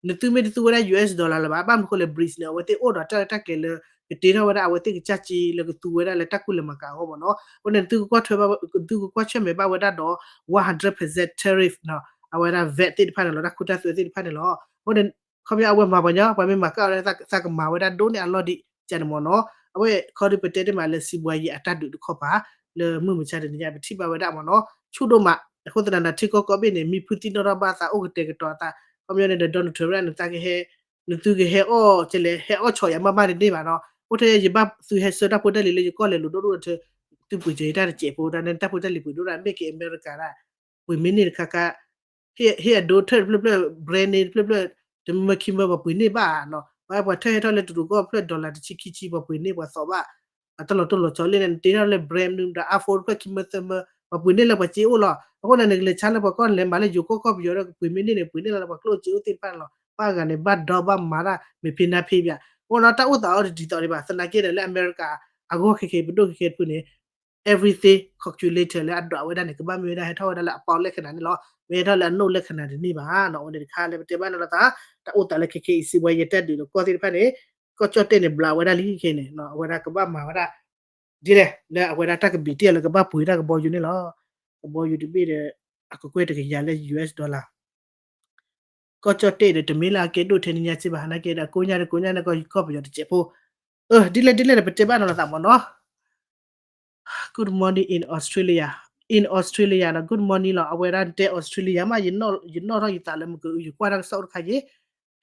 နသုမ့ၢ်တသူဝဲဒၣ် US dollar လၢၤဘၣ်, ဘၣ်မနုၤဃိလဲၣ် BRICS န့ၣ် အဝဲသ့ၣ်အိၣ်ဒီးတၢ်ရဲၣ်တၢ်ကျဲၤလၢ ကတ့ထီၣ်ဝဲဒၣ် အဝဲသ့ၣ်ကစၢ်က့လၢကသူဝဲဒၣ်လၢတၢ်ကူၣ်လဲၤမၤကၤအဂီၢ်မ့ၢ်နီၤ, အဃိန့ၣ် နသုကကွၢ်ထွဲဘၣ်, နသုကကွၢ်ဆၢၣ်မဲာ်ဘၣ်ဝဲဒၣ်ဒီး one hundred percent tariff နီၤ, အဝဲဒၣ် VAT သ့ၣ်တဖၣ်န့ၣ်လီၤ, တၢ်ခိတၢ်သွဲသ့ၣ်တဖၣ်န့ၣ်လီၤ, အဃိန့ၣ် ခီပညီအဝဲမၤပှၤညီ ပှၤမ့ၢ်မၤကၣ်ဝဲဒၣ်သးကမၤဝဲဒၣ်ဒိၣ်န့ၢ်အလီၢ်ဒံးကန့ၣ်မ့ၢ်နီၤ, အဝဲခီဒုးပတဲတ့ၢ်မးလၢ စီးပွားရေး အတၢ်ဒုးတခီပၤ လၢမုၢ်မဆါတနံၤညါ ပထံၣ်ဘၣ်ဝဲဒၣ်မ့ၢ်နီၤ, ဆူၣ်ဒိၣ်မး, အဃိသတးဒီးထံကီၢ်ကိးဘ့ၣ်န့ၣ် မံဖုသံနီၣ်ထီၣ်ဘၣ်သး အိၣ်ကတဲာ်ကတီၤအသး, ခီပညီန့ၣ်ဒီး Donald Trump ဝဲဒၣ်န့ၣ် သးကဟဲ, နသုကဟဲအီၣ်ကလဲၣ် ဟဲအီၣ်ဆီယၤမးမးတန့ၢ်ဘၣ်နီၤ, အိၣ်ထဲယဘၣ်သုဟဲဆှၢတၢ်ဖိတၢ်လံၤလၢယကီၢ်လဲၤလိၤဒိၣ်ဒိၣ်ဒီး သုပှ့ၤကဲၤယတၢ်တစဲးဖိဒၣ်န့ၣ် တၢ်ဖိတၢ်လံၤပှ့ၤဒိၣ်ဒၣ် မ့ၢ်က့ၤအမဲရကၤဒၣ် ပှ့ၤမ့ၢ်န့ၢ်တခါခါ ဟ့ၣ်အဒိထၢၣ်တဖျၢၣ်ဖျၢၣ် brand name တဖျၢၣ်ဖျၢၣ် တမၢခံမၢပှၤပှ့ၤန့ၢ်ဘၣ်နီၤ, ပှၤဟဲထီၣ်ဟဲထီၣ်လၢတရူးကီၢ်ဖျၢၣ် dollar တဆံခံဆံ ပှၤပှ့ၤန့ၢ်ပှၤသီဘၣ်, အတၢ်လီၤတိၢ်လီၤဆီလံန့ၣ် နတ့ထီၣ်လၢ brand name ဒီး iPhone တဖျၢၣ်ခံမၢသၢမၢ ပှၤပှ့ၤန့ၢ်လၢပှၤစ့အိၣ်လီၤ, အဃိန့ၣ် နကလဲၤဆါလၢပှၤကီၢ်လဲၤမၤလၢယိၤကီၢ်ကီၢ်ပယီၤဒီး ပှ့ၤမ့ၢ်န့ၢ်န့ၣ် ပှ့ၤန့ၢ်လၢပှၤကျိၣ်စ့အိၣ်သ့ၣ်တဖၣ်န့ၣ်လီၤ, ဘၣ်ဂၤန့ၣ် ဘၣ်ဒီဘၣ်မၤတၢ် မ့ၢ်ဖံးနါဖံးဘၣ်, အဃိနီၤ တၢ်အိၣ်သးအီၤတဒ်သိးဒံးဘၣ်, သနာ်က့ဒီးလၢအမဲရကၤ အဂီၢ်ခဲခဲအံၤ ပဒိၣ်ခဲခဲအံၤတဖုန့ၣ် everything calculator လၢအဒွးဝဲဒၣ်န့ၣ် ကဘၣ်မ့ၢ်ဝဲဒၣ်ဟဲထီၣ်ဝဲဒၣ်လၢအပီၣ်လၢခံန့ၣ်လီၤ, မ့ၢ်ဟဲထီၣ်လၢအနိၣ်လၢခံန့ၣ်တန့ၢ်ဘၣ်နီၤ, အဝဲန့ၣ်တခါလၢပတဲဘၣ်န့ၣ်လီၤသး, တၢ်အိၣ်သးလၢခဲခဲအံၤ စံးဝဲယတၢ်ဒုးဒီးကီၢ်သ့ၣ်တဖၣ်န့ၣ်, ကီၢ်ကၠီၣ်တဲၣ်န့ၣ် ဘျးဝဲဒၣ်လံခဲခဲအံၤန့ၣ်, အဝဲဒၣ်ကဘၣ်မၤဝဲဒၣ် ဒ်လဲၣ် လၢအဝဲဒၣ်တၢ်ကဘံၣ်တ့ၢ်အီၤလၢကဘၣ်ပှ့ၤတၢ်ကဘီယူၤန့ၣ်လီၤ, ကဘီယူၤတဘ့ၣ်ဒီး အကကွဲၢ်တကယၤလၢ US dollar ကီၢ်ကၠီၣ်တဲၣ်ဒီး တမ့ၢ်လၢအကဲဒိၣ်ထဲန့ၣ်ညါစ့ၢ်ဘၣ်, နာ်က့ဒီး ကိညါဒီးကိညါန့ၣ် ကီၢ်ပယီၤတစဲးဖိ, ဒ်လဲၣ်ဒ်လဲၣ်ဒီး ပတဲဘၣ်န့ၣ်လီၤသးမ့ၢ်နီၤ, Good morning in Australia, in Australia နီၤ, Good morning လီၤ, အဝဲဒၣ်တဲ Australia မး, ယနီၣ်ထီၣ်ယသးလၢမ့ၢ်က ယကွၢ်တၢ်ကစီၣ်တခါယ့ၣ်,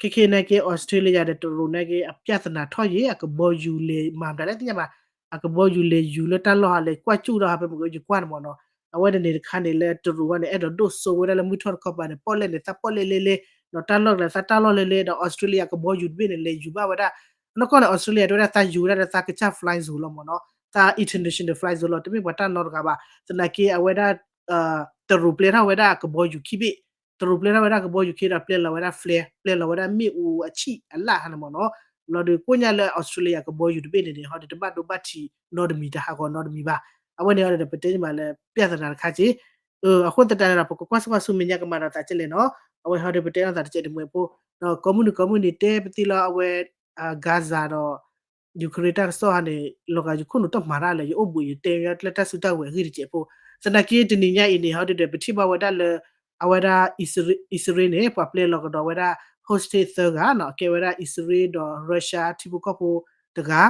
ခဲခဲနာ်က့ Australia ဒီး တရူးနာ်က့ အပြဿနာထီၣ်ယ့ၣ်, အကဘီယူၤလဲၤမၤမတၤလဲၣ်သ့ၣ်ညါဘၣ်, အကဘီယူၤလဲၤယူၤလၢတၢ်လီၢ်ဟးလဲၤကွၢ်စူၣ်ဒီးဟးဖဲမ့ၢ်က ယကွၢ်န့ၣ်မ့ၢ်နီၤ, အဝဲန့ၣ်န့ၣ်တခါန့ၣ်လၢတရူးဝဲန့ၣ် အဲၣ်ဒိးဒိၣ်စိဝဲဒၣ်လၢမုၢ်ထီၣ်တခီပၤန့ၣ် ပီၣ်လဲၣ်န့ၣ် သးပီၣ်လဲၣ်လဲၣ်လဲၣ်, ဒီးတၢ်လီၢ်လဲၣ်သးတၢ်လီၢ်လဲၣ်လဲၣ်, ဒီး Australia ကဘီယူၤတဘ့ၣ်န့ၣ် လဲၤယူၤဘၣ်ဝဲဒၣ်, အနီၢ်ကီၢ်န့ၣ် Australia တဲဝဲဒၣ်သးယူၤဝဲဒၣ်ဒီးသးကစၢ် fly zone လီၤမ့ၢ်နီၤ, သး international fly zone လီၤ, တမ့ၢ်ပှၤတၢ်နီတဂၤဘၣ်, သနာ်က့အဝဲဒၣ် တရူးပျဲထီၣ်ဝဲဒၣ်ကဘီယူၤခံဘ့ၣ်, တရူးပျဲထီၣ်ဝဲဒၣ်ကဘီယူၤခံဒီးပျဲလီၤဝဲဒၣ် flare, ပျဲလီၤဝဲဒၣ်မ့ၣ်အူအဆံၣ်အလၣ်ဟါန့ၣ်မ့ၢ်နီၤ, လီၤဒီးကိညါလၢ Australia ကဘီယူၤတဘ့ၣ်န့ၣ်န့ၣ် ဟီဒီးတဘၣ်ဒိဘၣ်ထံးနီတမံၤ တဟးဂီၤနီတမံၤဘၣ်, အဝဲန့ၣ်ဟီဒီးပတဲန့ၣ်မးလၢ ပြဿနာ တခါက့ၢ်, အဃိသတးန့ၣ်ဒီး ပကကွၢ်စ့ၢ်ကီးဆူမဲာ်ညါကမၤဒီးသးကဲလဲၣ်နီၤ, အဝဲဟီဒီးပတဲန့ၣ်သးတကဲးတမှဲၤဖိ, ဒီးကိးမုၢ်နံၤကိးမုၢ်နံၤတဲပသံလီၤအဝဲ Gaza ဒီး Ukraine တၢ်ကစီၣ်ဟါန့ၣ် လီၤဂာ်ယခိၣ်နူာ်တၢ်မၤတၢ်လၢ ယအိၣ်ဘှံးယတဲလၢတၢ်စုတၢ်ဝဲၤအဂ့ၢ်တစဲးဖိ, သနာ်က့တနံၤညါအံၤန့ၣ် ဟီဒုဒီး ပထံၣ်ဘၣ်ဝဲဒၣ်လၢ အဝဲဒၣ် အံၣ်စရ့လးန့ၣ် ပှၤပျဲလီၤကဒီးဝဲဒၣ် hostage သၢဂၤနီၤ, ကဲဝဲဒၣ်အံၣ်စရ့လးဒီး Russia ထံဖိကီၢ်ဖိတဂၤ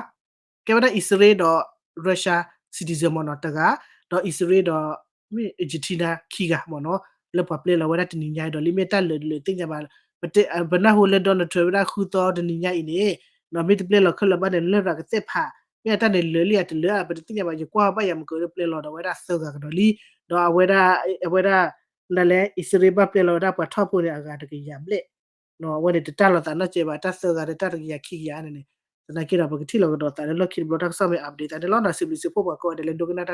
ကဲဝဲဒၣ်အံၣ်စရ့လးဒီး Russia citizen မ့ၢ်နီၤ တဂၤ, ဒီးအံၣ်စရ့လးဒီး မ့ၢ် Argentina ခံဂၤမ့ၢ်နီၤ, လၢပှၤပျဲလီၤဝဲဒၣ်တနံၤညါအံၤဒီး လံမ့ၢ်တၢ်လၢာ်တလၢာ်သ့ၣ်ညါဘၣ်, ပနၢ်ဟူလၢ Donald Trump ဝဲဒၣ်ဃုသီတနံၤညါအံၤန့ၣ်, မ့ၢ်တပျဲလီၤခဲလၢာ်ဘၣ်န့ၣ် လရာ်ကသ့ၣ်ဖး, မ့ၢ်အတၢ်န့ၣ်လၢာ်လံဧါတလၢာ်ဧါ ပတသ့ၣ်ညါဘၣ်, ယကွၢ်ဘၣ်ယၤမ့ၢ်ကဒီးပျဲလီၤဒီးဝဲဒၣ်သၢဂၤကဒီးလံ, ဒီးအဝဲဒၣ် အဝဲဒၣ် နလဲၣ် အံၣ်စရ့လးဘၣ်ပျဲလီၤဝဲဒၣ်ပှၤထီၣ်ဖိန့ၣ် အဂၤတကယၤဘျဲၣ် အဝဲန့ၣ်တတၢ်လီၤသးနီတစဲးဘၣ် တၢ်သၢဂၤဒီးတၢ်တကယၤခံကယၤန့ၣ်န့ၣ်, သနာ်က့ဒီး ပကထံၣ်လီၤကဒီးသးလၢလီၢ်ခံတဘျီ တၢ်ကစီၣ်မ့ၢ် update သးန့ၣ်လီၤ. စံးဘျုးစံးဖှိၣ်ပှၤကိးဂၤဒဲးလၢဒိကနၣ်တၢ်